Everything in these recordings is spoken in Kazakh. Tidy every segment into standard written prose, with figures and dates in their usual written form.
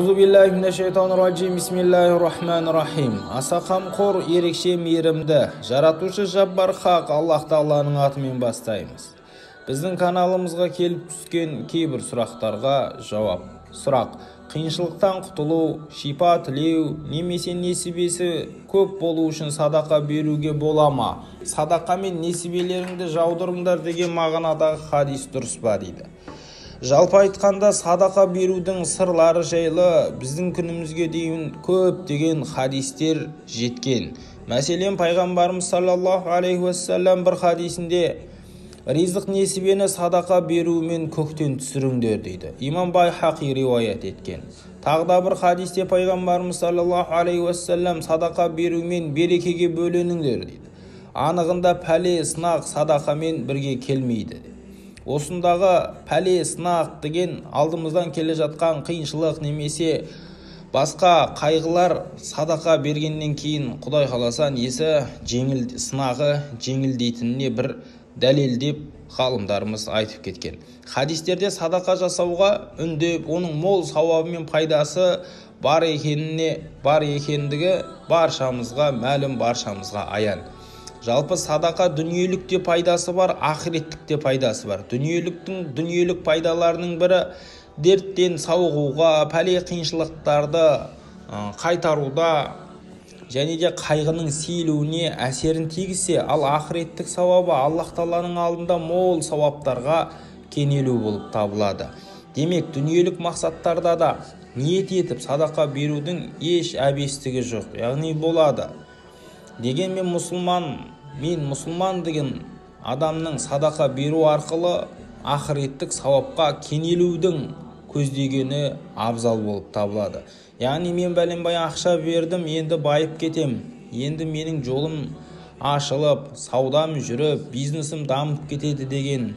Аузу биллахи минашшайтанир-раджим. Бисмиллахир-рахманир-рахим. Аса қамқор, ерекше мейірімді, жаратушы Жаббар Хақ Аллах Тағаланың атымен бастаймыз. Біздің каналымызға келіп түскен кейбір сұрақтарға жауап. Сұрақ: қиыншылықтан құтылу, шипа тілеу немесе несібесі көп болу үшін садақа беруге бола ма? Садақа мен несібелеріңді жаудырыңдар деген мағынадағы хадис дұрыс па дейді. Жалпы айтқанда, садақа берудің сырлары жайлы біздің күнімізге дейін көптеген хадистер жеткен. Мәселен, пайғамбарымыз саллаллаху алейхи уассалам бір хадисінде ризық несібені садақа берумен көктен түсіріңдер дейді. Имам Байхақи риуаят еткен. Тағы да бір хадисте пайғамбарымыз саллаллаху алейхи уассалам садақа берумен берекеге бөленіңдер дейді. Анығында пәле, сынақ садақамен бірге келмейді. Осындағы пәле, сынақ деген алдымыздан келе жатқан қиыншылық немесе басқа қайғылар садақа бергеннен кейін Құдай қаласа несі жеңіл, сынағы жеңілдейтініне бір дәлелдеп ғалымдарымыз айтып кеткен. Хадистерде садақа жасауға үндеп, оның мол сауабы мен пайдасы бар екендігі баршамызға мәлім, баршамызға аян. Жалпы садақа дүниелік те пайдасы бар, ақыреттік те пайдасы бар. Дүниелік пайдаларының бірі дерттен сауығуға, пәле қиыншылықтарды қайтаруда және де қайғының сейілуіне әсерін тигізсе, ал ақыреттік сауабы Аллах Тағаланың алдында мол сауаптарға кенелу болып табылады. Демек, дүниелік мақсаттарда да ниет етіп садақа берудің еш әбестігі жоқ, яғни болады. Дегенмен мұсылман деген адамның садақа беру арқылы ақыреттік сауапқа кенелудің көздегені абзал болып табылады. Яғни мен бәленбай ақша бердім, енді байып кетем, енді менің жолым ашылып, саудам жүріп, бизнесім дамып кетеді деген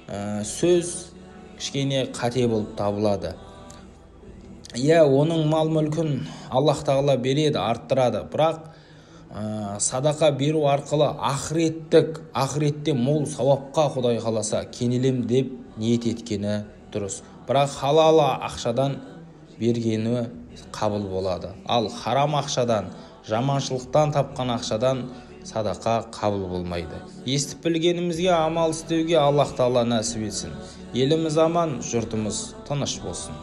сөз кішкене қате болып табылады. Иә, оның мал-мүлкін Аллах Тағала береді, арттырады, бірақ садақа беру арқылы ақыретте мол сауапқа Құдай қаласа кенелем деп ниет еткені дұрыс. Бірақ халал ақшадан бергені қабыл болады. Ал харам ақшадан, жаманшылықтан тапқан ақшадан садақа қабыл болмайды. Естіп білгенімізге амал істеуге Аллах Тағала нәсіп етсін. Еліміз аман, жұртымыз тыныш болсын.